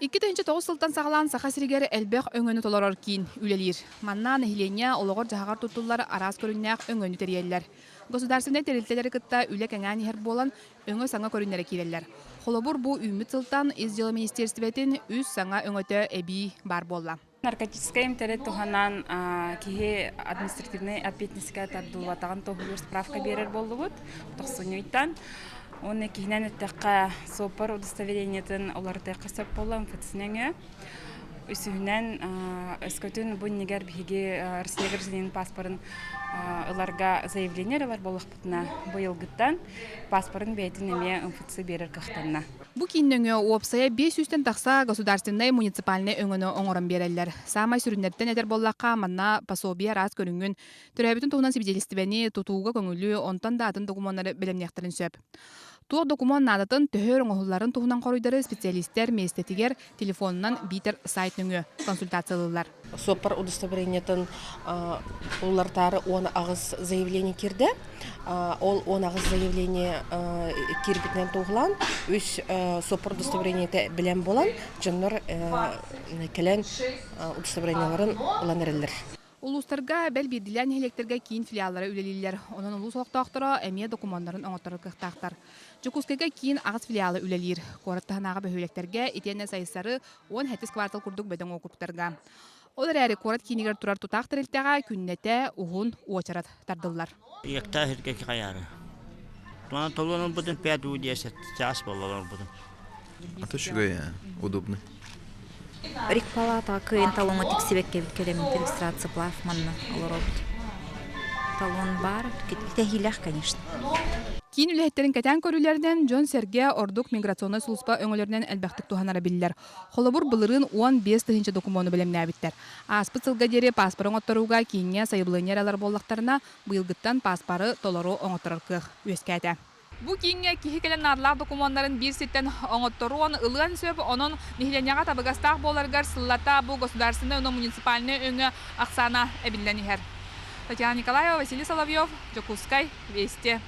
2009 сылтан саҕалаан Саха сиригэр элбэх өҥөнү толорор киин үлэлиир. Манна нэһилиэнньэ олоҕор-дьаһаҕар туттуллар араас көрүҥнээх өҥөнү тэрийэллэр. Государственнай тэрилтэлэри кытта үлэ кэҥээн иһэр буолан, өҥө саҥа көрүҥнэрэ киирэллэр. Холобур, бу үүммүт сылтан Ис дьыала министиэристибэтин үс саҥа өҥөтө эбии баар буолла. Наркотическай эмтэри туһанан киһи административнай ответственностька тардыллыбатаҕын туоһулуур справка биэрэр буоллубут тохсунньуйтан. Уонна киһинэн эттэххэ, суоппар удостоверениетын уларытыахха сөп буолла МФЦ нөҥүө. Үсүһүнэн, өскөтүн бу иннигэр биһиги Россия гражданин паспорын ыларга заявление ылар буоллахпытына, быйылгыттан паспорын бэйэтин эмиэ МФЦ биэрэр кыахтанна. Бу киин нөҥүө уопсайа 500-тэн тахса государственнай муниципальнай өҥөнү оҥорон биэрэллэр. Саамай сүрүннэртэн этэр буоллахха, манна пособие араас көрүҥүн, төрөөбүтүн туһунан сибидиэлистибэни, тутууга көҥүлү, онтон да атын докумуоннары бэлэмниэхтэрин сөп. Туох докумуон наадатын, төһө өр оҥоһулларын туһунан хоруйдары специалистэр миэстэтигэр телефонунан биитэр сайт нөҥүө консультациялыыллар. Суоппар удостоверениетын уларытаары 18 заявление киирдэ. Ол 18 заявление киирбитинэн туоһулаан, үс суоппар удостоверениета билэн буолан, дьоннор кэлэн удостоверениеларын ылан эрэллэр. Улуустарга, бэл биирдиилээн нэһилиэктэргэ киин филиаллара үлэлииллэр. Онон улуус олохтоохторо эмиэ докумуоннарын оҥотторор кыахтаахтар. Дьокуускайга киин аҕыс филиала үлэлиир. Куорат таһынааҕы бөһүөлэктэргэ итиэннэ Сайсары 17 квартал курдук бөдөҥ уокуруктарга. Ол эрээри куорат киинигэр турар тутаах тэрилтэҕэ күннэтэ уһун уочарат тардыллар. Иэктээх сиргэ хайаары. Туана толуон ылбытым 5 уу 10 чаас буолла олорбутум. А то үчүгэй удобный. Рекпалата кыайын талоҥҥа тиксибэккэбит кэлэммит регистрация плав манна олоробут. Талон баар, кэтэһиилээх, конечно. Киин үлэһиттэрин кэтээн көрүүлэринэн дьон-сэргэ ордук миграционнай сулууспа өҥөлөрүнэн элбэхтик туһанара биллэр. Холобур, былырыын 15 тыһыынча докумуону бэлэмнээбиттэр. Ааспыт сылга диэри пааспары оҥотторууга кииҥҥэ сайабылыанньа эрэ ылар буоллахтарына, быйылгыттан пааспары толору оҥотторор кыах үөскээтэ. Бу кииҥҥэ киһи кэлэн наадалаах докумуоннарын биир сиртэн оҥотторуон, ылыан сөп, онон нэһилиэнньэҕэ табыгастаах буоларыгар сыллата бу государственнай уонна муниципальнай өҥө ахсаана эбиллэн иһэр. Татьяна Николаева, Василий Соловьев, Дьокуускай, Вести.